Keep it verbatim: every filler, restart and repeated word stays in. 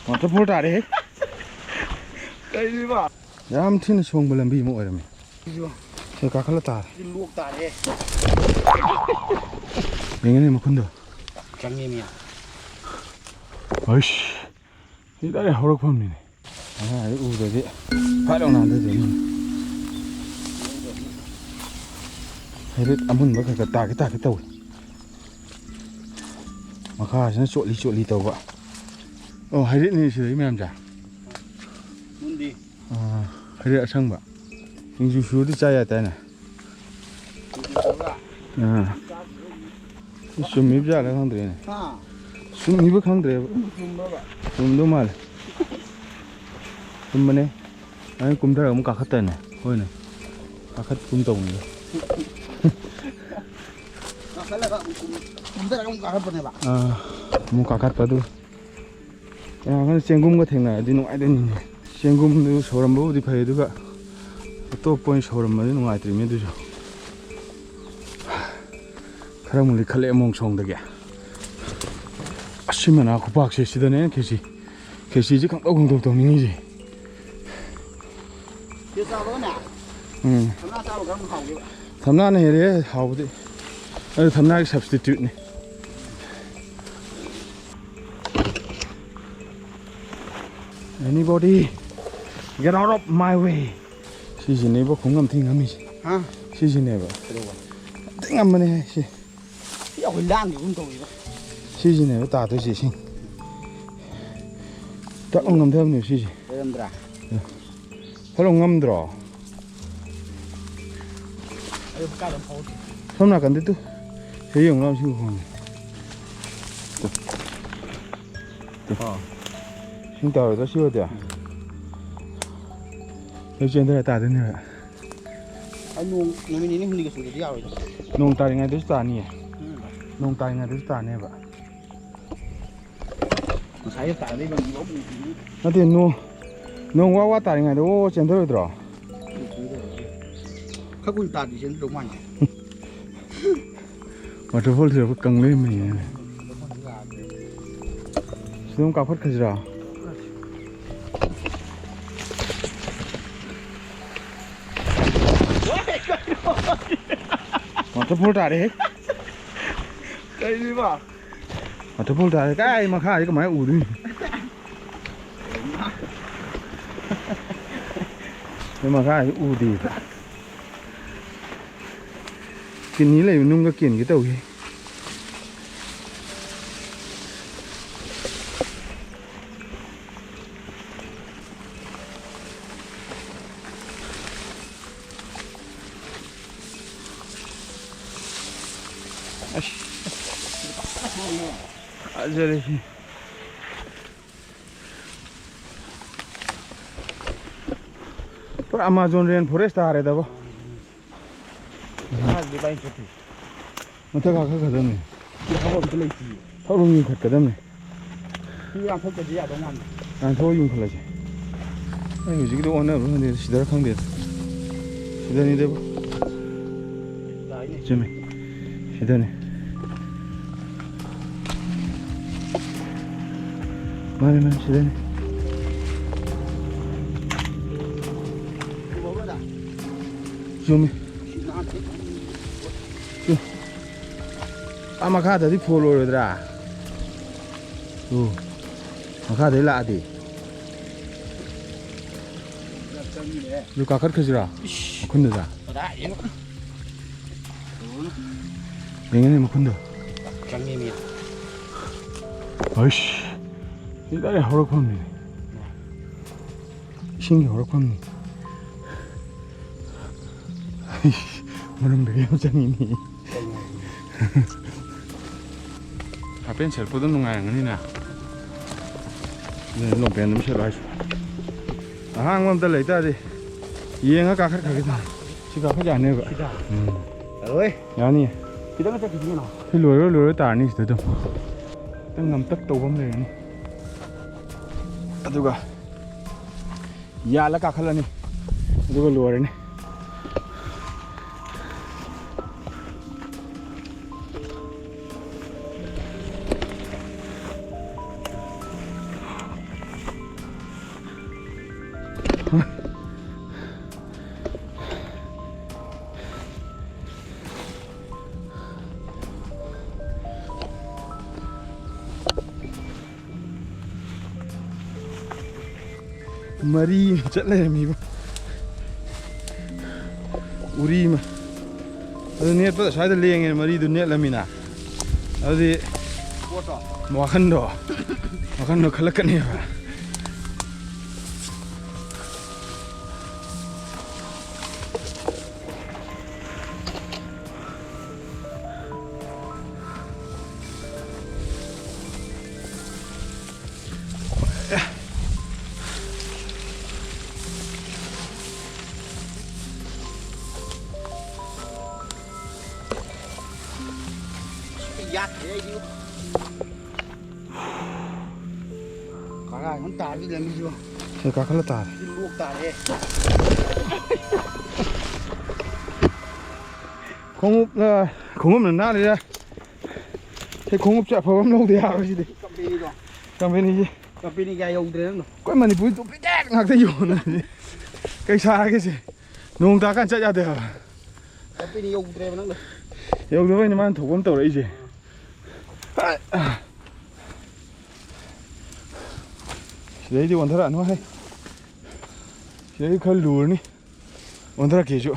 Waterfall ꯇꯥꯔꯦꯍꯦ꯫ ꯀꯩꯅꯣꯕ? ꯌꯥꯝ ꯊꯤꯅ ꯁꯣꯡꯕ ꯂꯝꯕꯤ ꯑꯃ ꯑꯣꯏꯔꯝꯃꯤ꯫ ꯁꯤꯁꯨ ꯁꯤ ꯀꯥꯈꯠꯂ ꯇꯥꯔꯦ꯫ ꯁꯤ ꯂꯣꯛ ꯇꯥꯔꯦ꯫ ꯌꯦꯡꯉꯅꯤ ꯃꯈꯨꯟꯗꯣ꯫ ꯆꯪꯉꯦ ꯃꯤ꯫ ꯑꯩꯁ, ꯁꯤ ꯗꯥꯏꯔꯦꯛ ꯍꯧꯔꯛꯐꯝꯅꯤꯅꯦ꯫ ꯑꯉꯥꯡ ꯎꯗ꯭ꯔꯗꯤ ꯐꯠ ꯂꯥꯎꯅ ꯍꯟꯊꯗꯣꯏꯅꯤ꯫ ꯍꯩꯔꯤꯠ ꯑꯃꯨꯟꯕ ꯈꯔ ꯈꯔ ꯇꯥꯒꯦ ꯇꯥꯒꯦ ꯇꯧꯏ꯫ ꯃꯈꯥꯁꯤꯅ ꯆꯣꯠꯂꯤ ꯆꯣꯠꯂꯤ ꯇꯧꯕ꯫ ꯑꯣ, ꯍꯩꯔꯤꯠꯅꯤ ꯁꯤꯗꯩ ꯃꯌꯥꯝꯁꯦ꯫ ꯃꯨꯟꯗꯤ꯫ ꯑꯥ, ꯍꯩꯔꯤꯠ ꯑꯁꯪꯕ꯫ ꯁꯤꯡꯖꯨ ꯁꯨꯔꯗꯤ ꯆꯥ ꯌꯥꯏ ꯇꯥꯏꯅꯦ꯫ ꯁꯤꯡꯖꯨ ꯁꯨꯔꯒ? ꯑꯥ꯫ ꯆꯨꯝꯃꯤꯕ ꯖꯥꯠꯂ ꯈꯪꯗ꯭ꯔꯦꯅꯦ꯫ ꯍꯥ? ꯆꯨꯝꯃꯤꯕ ꯈꯪꯗ꯭ꯔꯦꯕ꯫ ꯆꯨꯝꯕꯨ ꯆꯨꯝꯕ꯭ꯔꯕ? ꯆꯨꯝꯗꯧ ꯃꯥꯜꯂꯦ꯫ ꯆꯨꯝꯕꯅꯦ꯫ ꯑꯩ ꯀꯨꯝꯊꯔꯒ ꯑꯃꯨꯛ ꯀꯥꯈꯠꯇꯣꯏꯅꯦ꯫ ꯍꯣꯏꯅꯦ꯫ ꯀꯥꯈꯠꯀꯨꯝ ꯇꯧꯕꯅꯤꯗ꯫ ꯀꯥꯈꯠꯂꯒ ꯑꯃꯨꯛ ꯀꯨꯝ-, ꯀꯨꯝꯊꯔꯒ ꯑꯃꯨꯛ ꯀꯥꯈꯠꯄꯅꯦꯕ꯫ ꯑꯥ, ꯑꯃꯨꯛ ꯀꯥꯈꯠꯄ ꯑꯗꯨ꯫ ꯌꯥꯝ ꯀꯟꯅ ꯆꯦꯡꯒꯨꯝꯒ ꯊꯦꯡꯅꯔꯗꯤ ꯅꯨꯡꯉꯥꯏꯗꯣꯏꯅꯤꯅꯦ꯫ ꯆꯦꯡꯒꯨꯝꯗꯨ ꯁꯧꯔꯝꯕꯕꯨꯗꯤ ꯐꯩ, ꯑꯗꯨꯒ ꯑꯇꯣꯞꯄ ꯑꯣꯏꯅ ꯁꯧꯔꯝꯃꯗꯤ ꯅꯨꯡꯉꯥꯏꯇ꯭ꯔꯤꯅꯦ ꯑꯗꯨꯁꯨ꯫ ꯈꯔ ꯑꯃꯨꯛ ꯂꯤꯈꯠꯂꯛꯑꯦ ꯃꯣꯡꯁꯣꯡꯗꯒꯤ꯫ ꯑꯁꯤ ꯃꯅꯥ ꯈꯨꯄꯥꯛꯁꯦ ꯁꯤꯗꯅꯦ ꯈꯦꯆꯤ꯫ ꯈꯦꯆꯤꯁꯦ ꯈꯪꯇꯧ ꯈꯪꯇꯧ ꯇꯧꯅꯤꯡꯉꯤꯁꯦ꯫ ꯁꯤ ꯆꯥꯔꯣꯅꯦ꯫ ꯎꯝ꯫ ꯊꯝꯅꯥ ꯆꯥꯕ ꯀꯔꯝꯕ ꯍꯥꯎꯒꯦꯕ? ꯊꯝꯅꯥꯅ ꯍꯦꯜꯂꯦ ꯍꯥꯎꯕꯗꯤ꯫ ꯑꯗꯨ ꯊꯝꯅꯥꯒꯤ substituteꯅꯤ꯫ Anybody? Get out of my way. ꯁꯤꯁꯤꯅꯦꯕ ꯈꯣꯡꯉꯝ ꯊꯤ ꯉꯝꯃꯤꯁꯦ꯫ ꯍꯥ? ꯁꯤꯁꯤꯅꯦꯕ꯫ ꯀꯩꯗꯧꯕ? ꯌꯥꯝ ꯊꯤ ꯉꯝꯕꯅꯦꯍꯦ ꯁꯤ꯫ ꯁꯤ ꯑꯩꯈꯣꯏ ꯂꯥꯟꯈꯤꯒꯨꯝ ꯇꯧꯔꯤꯕ꯫ ꯁꯤꯁꯤꯅꯦꯕ ꯇꯥꯗꯣꯏꯁꯦ ꯏꯁꯤꯡ꯫ ꯇꯛ ꯉꯝꯗꯕꯅꯦꯕ ꯁꯤꯁꯦ꯫ ꯑꯣꯏꯔꯝꯗ꯭ꯔꯥ? ꯐꯠ ꯂꯥꯎ ꯉꯝꯗ꯭ꯔꯣ? ꯑꯗꯨ ꯀꯥꯏꯗ ꯐꯧꯗꯦ? ꯁꯣꯝ ꯅꯥꯀꯟꯗ ꯇꯨ꯫ ꯁꯤ ꯌꯦꯡꯉꯨ ꯂꯥꯎ, ꯁꯤ ꯈꯣꯡꯁꯦ꯫ ꯇꯨ꯫ ꯇꯨ꯫ ꯑꯥ꯫ ꯏꯁꯤꯡ ꯇꯥꯔꯣꯏꯗ꯭ꯔꯣ ꯁꯤ ꯑꯣꯏꯗꯤ? ꯎꯝ꯫ ꯂꯣꯏ ꯆꯦꯟꯊꯔ ꯇꯥꯗꯣꯏꯅꯦꯕ꯫ ꯑꯩ ꯅꯣꯡ ꯅꯨꯃꯤꯠ ꯅꯤꯅꯤ ꯍꯨꯝꯅꯤꯒ ꯆꯨꯔꯗꯤ ꯌꯥꯔꯣꯏꯗ꯫ ꯅꯣꯡ ꯇꯥꯔꯤꯉꯩꯗꯁꯨ ꯇꯥꯅꯤꯌꯦ꯫ ꯎꯝ꯫ ꯅꯣꯡ ꯇꯥꯔꯤꯉꯩꯗꯁꯨ ꯇꯥꯅꯦꯕ꯫ ꯉꯁꯥꯏ ꯇꯥꯔꯗꯤ ꯂꯝꯕꯤ ꯂꯣꯏ ꯄꯨꯈ꯭ꯔꯤꯅꯤ꯫ ꯅꯠꯇꯦ, ꯅꯣꯡ, ꯅꯣꯡ ꯋꯥ ꯋꯥ ꯇꯥꯔꯤꯉꯩꯗ ꯑꯣ ꯆꯦꯟꯊꯔꯣꯏꯗ꯭ꯔꯣ? ꯈꯔ ꯀꯨꯏꯅ ꯇꯥꯔꯗꯤ ꯆꯦꯟꯊꯗꯧ ꯃꯥꯟꯗꯦ꯫ Waterfall ꯁꯤꯗ ꯀꯪ ꯂꯩꯔꯝꯃꯤꯅꯦ꯫ ꯁꯤꯗ ꯑꯃꯨꯛ ꯀꯥꯞꯈꯠꯈ꯭ꯔꯁꯤꯔꯥ? Waterfall ꯇꯥꯔꯦꯍꯦ꯫ ꯀꯩꯅꯣꯕ? Waterfall ꯇꯥꯔꯦ꯫ ꯀꯥꯏ ꯃꯈꯥꯗꯤ ꯀꯃꯥꯏꯅ ꯎꯗꯣꯏꯅꯣ? ꯑꯩ ꯃꯈꯥꯗꯤ ꯎꯗꯦ꯫ ꯀꯤꯠꯅꯤ ꯂꯩꯕ ꯅꯨꯡꯒ ꯀꯦꯟꯒꯦ ꯇꯧꯏ꯫ ꯑꯁ꯫ ꯐꯖꯔꯦ ꯁꯤ꯫ ꯄꯨꯔꯥ Amazon rain forest ꯇꯥꯔꯦꯗꯕꯣ꯫ ꯃꯊꯛ ꯀꯥꯈꯠꯀꯗꯕꯅꯤ꯫ ꯊꯕꯛ ꯑꯝꯇ ꯂꯩꯇꯤꯌꯦ꯫ ꯊꯧꯔꯝ ꯌꯨꯡꯈꯠꯀꯗꯕꯅꯤ꯫ ꯁꯤ ꯌꯥꯟꯊꯣꯛꯇꯗꯤ ꯌꯥꯗꯧ ꯃꯥꯟꯗꯦ꯫ ꯌꯥꯟꯊꯣꯛꯑ ꯌꯨꯡꯈꯠꯂꯁꯦ꯫ ꯑꯩ ꯍꯧꯖꯤꯛꯀꯤꯗꯣ ꯑꯣꯟꯅꯕ꯭ꯔꯥ ꯈꯪꯗꯦ, ꯁꯤꯗꯔ ꯈꯪꯗꯦ꯫ ꯁꯤꯗꯅꯤꯗꯕꯨ꯫ ꯇꯥꯏꯅꯦ꯫ ꯆꯨꯝꯃꯤ꯫ ꯁꯤꯗꯅꯤ꯫ ꯃꯥꯅꯤ, ꯃꯥꯅꯤ, ꯁꯤꯗꯅꯤ꯫ ꯆꯨꯝꯃꯤ꯫ ꯆꯨꯝ-, ꯑꯥ ꯃꯈꯥꯗꯗꯤ ꯐꯣꯜ ꯑꯣꯏꯔꯣꯏꯗ꯭ꯔꯥ? ꯎ꯫ ꯃꯈꯥꯗꯩ ꯂꯥꯛꯑꯗꯤ꯫ ꯑꯗꯨ ꯀꯥꯈꯠꯈ꯭ꯔꯁꯤꯔꯣ? ꯏꯁ꯫ ꯃꯈꯨꯟꯗꯨꯗ? ꯀꯗꯥꯏꯗꯩꯅꯣ? ꯌꯦꯡꯉꯨꯅꯦ ꯃꯈꯨꯟꯗꯣ꯫ ꯆꯪꯉꯤꯅꯦ꯫ ꯑꯩꯁ꯫ ꯁꯤ ꯗꯥꯏꯔꯦꯛ ꯍꯧꯔꯛꯐꯝꯅꯤꯅꯦ꯫ ꯏꯁꯤꯡꯒꯤ ꯍꯧꯔꯛꯐꯝꯅꯤ꯫ ꯃꯅꯨꯡꯗꯒꯤ ꯌꯥꯝ ꯆꯪꯉꯤꯅꯦ꯫ ꯍꯥꯄꯦꯟ ꯁꯦꯠꯄꯗꯣ ꯅꯨꯡꯉꯥꯏꯔꯝꯒꯅꯤꯅ꯫ ꯑꯗꯨꯅ ꯂꯣꯡꯄꯦꯟ ꯑꯗꯨꯝ ꯁꯦꯠꯂꯣ ꯍꯥꯏꯁꯦ꯫ ꯑꯍꯥꯡꯕ ꯑꯝꯇ ꯂꯩꯇꯥꯔꯗꯤ ꯌꯦꯡꯉ ꯀꯥꯈꯠꯈ꯭ꯔꯒꯦ ꯇꯧꯅꯤ꯫ ꯁꯤ ꯀꯥꯈꯠ ꯌꯥꯅꯦꯕ꯫ ꯁꯤꯗ? ꯎꯝ꯫ ꯌꯥꯔꯣꯏ꯫ ꯌꯥꯅꯤ꯫ ꯈꯤꯇꯪ ꯆꯠꯈꯤꯁꯤ ꯀꯩꯅꯣ꯫ ꯁꯤ ꯂꯣꯏꯔꯣꯏ, ꯂꯣꯏꯔꯣꯏ ꯇꯥꯔꯅꯤ ꯁꯤꯗ ꯑꯗꯨꯝ꯫ ꯈꯤꯇꯪ ꯉꯝꯇꯛ ꯇꯧꯕ ꯑꯃ ꯂꯩꯔꯅꯤ꯫ ꯑꯗꯨꯒ ꯌꯥꯜꯂ ꯀꯥꯈꯠꯂꯅꯤ꯫ ꯑꯗꯨꯒ ꯂꯣꯏꯔꯅꯤ꯫ ꯃꯔꯤ ꯆꯠ ꯂꯩꯔꯝꯃꯤꯕ ꯎꯔꯤ ꯑꯃ꯫ ꯑꯗꯨ ꯅꯦꯠꯄꯗ ꯁ꯭ꯋꯥꯏꯗ ꯂꯦꯡꯉꯦ, ꯃꯔꯤꯗꯨ ꯅꯦꯠꯂꯝꯃꯤꯅ꯫ ꯑꯗꯨꯗꯤ ꯄꯣꯠꯇꯣ꯫ ꯋꯥꯈꯟꯗꯣ, ꯋꯥꯈꯟꯗꯣ ꯈꯜꯂꯛꯀꯅꯦꯕ꯫ ꯌꯥꯗ꯭ꯔꯦ ꯑꯩꯗꯤ꯫ ꯀꯔꯥꯏꯅꯣ ꯇꯥꯔꯤ ꯂꯝꯕꯤꯁꯤꯕꯣ? ꯁꯤ ꯀꯥꯈꯠꯂ ꯇꯥꯔꯦ꯫ ꯁꯤ ꯂꯣꯛ ꯇꯥꯔꯦ꯫ ꯈꯣꯡꯎꯞ, ꯑ, ꯈꯣꯡꯎꯞꯅ ꯅꯥꯜꯂꯤꯔ? ꯁꯤ ꯈꯣꯡꯎꯞꯁꯦ ꯑꯐꯕ ꯑꯃ ꯂꯧꯗ ꯌꯥꯔꯣꯏ ꯁꯤꯗꯤ꯫ ꯀꯝꯄꯦꯅꯤꯗꯣ꯫ ꯀꯝꯄꯦꯅꯤꯒꯤ꯫ ꯀꯝꯄꯦꯅꯤ ꯀꯌꯥ ꯌꯧꯗ꯭ꯔꯦ ꯅꯪꯗꯣ꯫ ꯑꯩꯈꯣꯏ ꯃꯅꯤꯄꯨꯔꯗꯤ duplicate ꯉꯥꯛꯇ ꯌꯣꯟꯅꯔꯦ꯫ ꯀꯩ ꯁꯥꯔꯒꯦ ꯁꯤ? ꯅꯣꯡ ꯇꯥꯔꯀꯥꯟ ꯆꯠ ꯌꯥꯗꯦ ꯍꯥꯏꯕ꯫ ꯀꯝꯄꯦꯅꯤ ꯌꯧꯗ꯭ꯔꯦꯕ ꯅꯪꯗꯣ꯫ ꯌꯧꯗꯕꯩꯅꯦ ꯃꯥꯅ ꯊꯣꯛꯄ ꯑꯃ ꯇꯧꯔꯛꯏꯁꯦ꯫ ꯁꯤꯗꯩꯗꯤ ꯑꯣꯟꯊꯔꯛꯑꯅꯨ ꯍꯦ꯫ ꯁꯤꯗꯩꯗꯤ ꯈꯔ ꯂꯨꯔꯅꯤ꯫ ꯑꯣꯟꯊꯔꯛꯀꯦꯁꯨ꯫